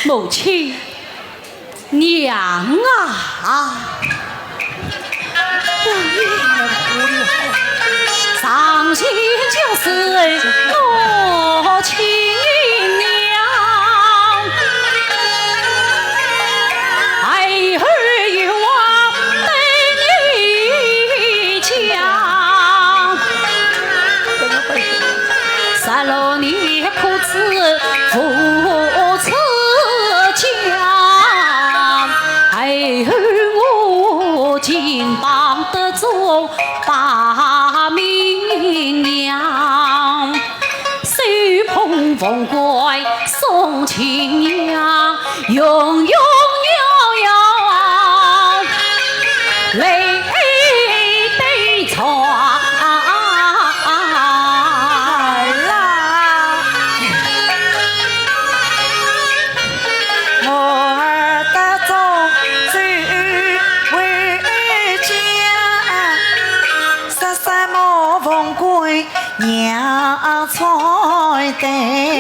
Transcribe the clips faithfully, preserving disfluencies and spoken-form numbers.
母亲，娘啊！上前就是我亲娘，孩儿有话对你讲。 十六年苦楚无处讲，孩儿我金榜得中把名扬，手捧凤冠送亲娘，永永远远 泪对窗啦。我儿得中最为佳，说什么凤冠娘穿戴。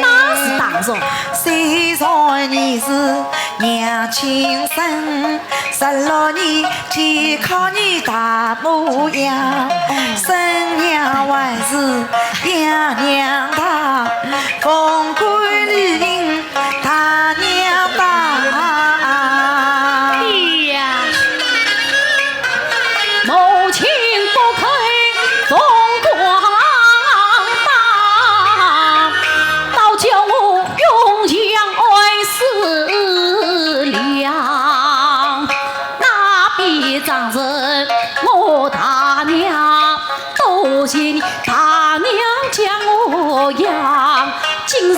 那是当然。虽然你是娘亲生， 十六年纪考你大模样，生娘还是养娘大，凤冠绿缨大娘大。爹呀，母亲不肯凤冠打，倒叫我永享安世良。 那边丈人我大娘多情，大娘将我养，今日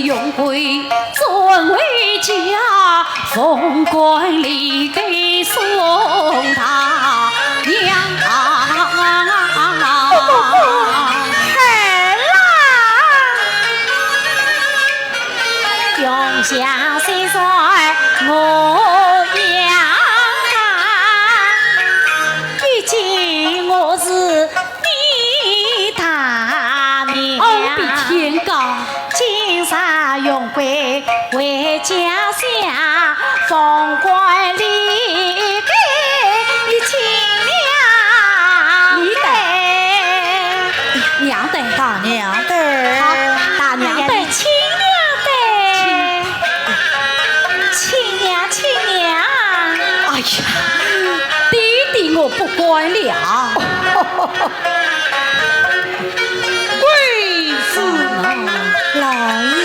荣归转回家，凤冠礼给送大娘。孩儿啊， 永享岁岁我养啊，毕竟我是你大娘。恩比天高。今日荣归回家乡，凤冠礼给你亲娘戴。 娘戴。大娘戴。好，大娘戴。哎呀，你亲娘戴。亲，亲娘，亲娘。哎呀，爹爹我不管了。贵子啊，老爷。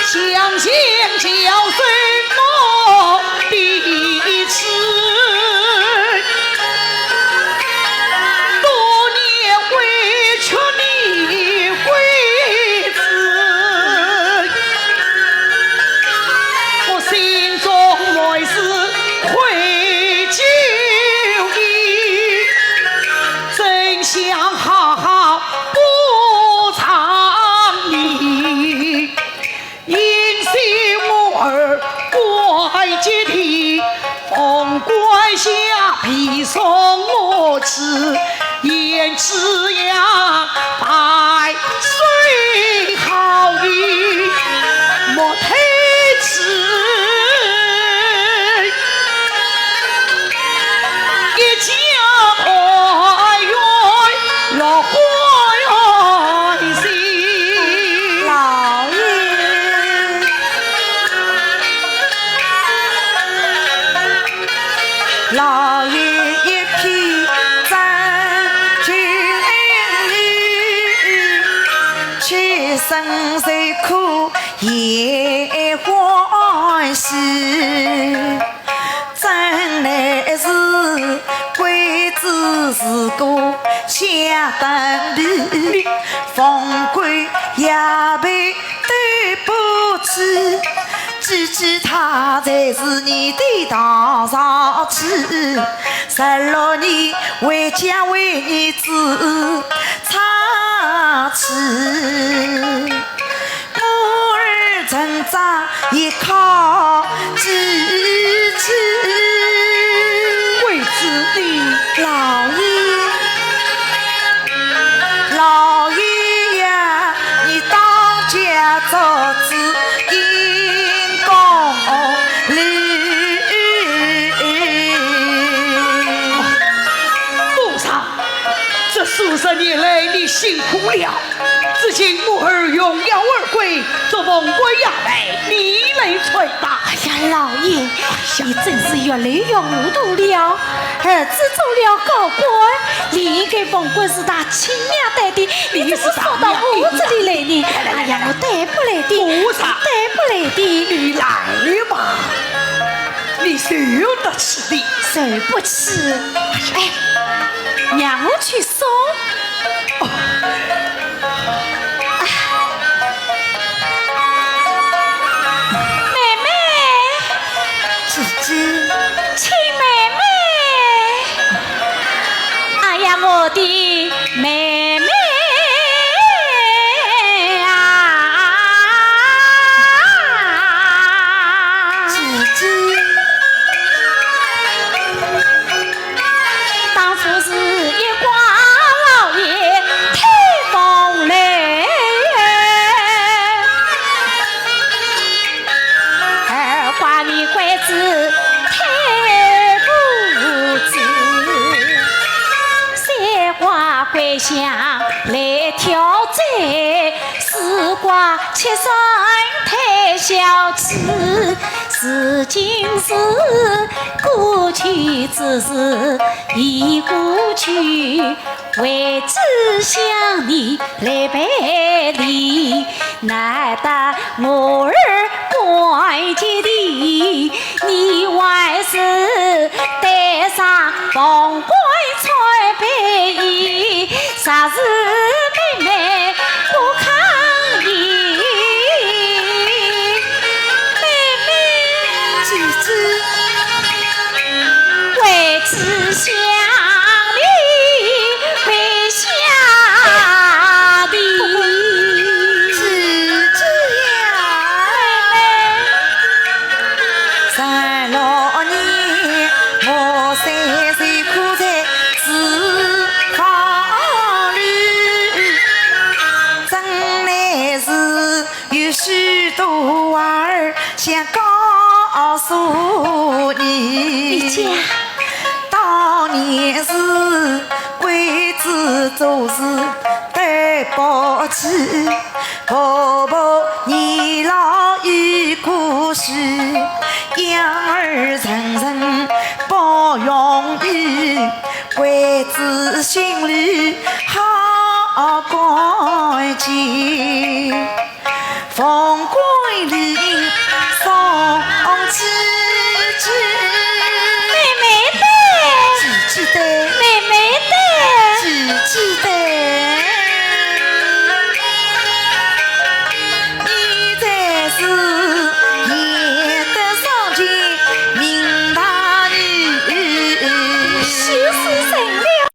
想想叫什么的痴，多年委屈你贵子，我心中满是愧疚意，真想好好 补偿你。因为我儿关节里，凤冠下皮送我去，胭脂呀，白水好雨，莫推迟。 一家团圆乐欢喜。老爷，老爷一片真情意，七生受苦也欢喜。 真乃是鬼子自古下等地，凤冠也配对不起。姐姐她才是你的大丈夫，十六年为家为儿子操持。 我儿成长一靠姐姐。为子弟。老爷，老爷呀，你当做子因功立。哦，母上，这数十年来你辛苦了。如今母儿荣耀而归，做凤冠霞帔，你来穿吧。哎呀，老爷，你真是越来越糊涂了。儿子做了高官，理应该凤冠是他亲娘戴的，你怎么送到我这里来呢？哎呀，我带不来的，母上，带不来的。你来吧，你受得起的。受不起。哎，让我去送。哦。啊，妹妹。姐姐。亲妹妹。哎呀，我的 妹妹啊，姐姐。当初是月光老爷推风来，二挂你桂枝推不直，三挂桂香 来挑拣，四挂七省推小姐。如今是过去之事已过去，为仔想你来赔礼，难得我儿关节的，你还是带上凤冠 穿白衣，若是妹妹不抗议。妹妹。姐姐。为仔想你跪下的。姐姐呀。妹妹。 十六年，我三岁苦在厨房里，真乃是有许多话儿想告诉你。你讲。当年是桂枝做事对不起， 婆婆年老已过世，养儿成人不容易，为仔心里好感激。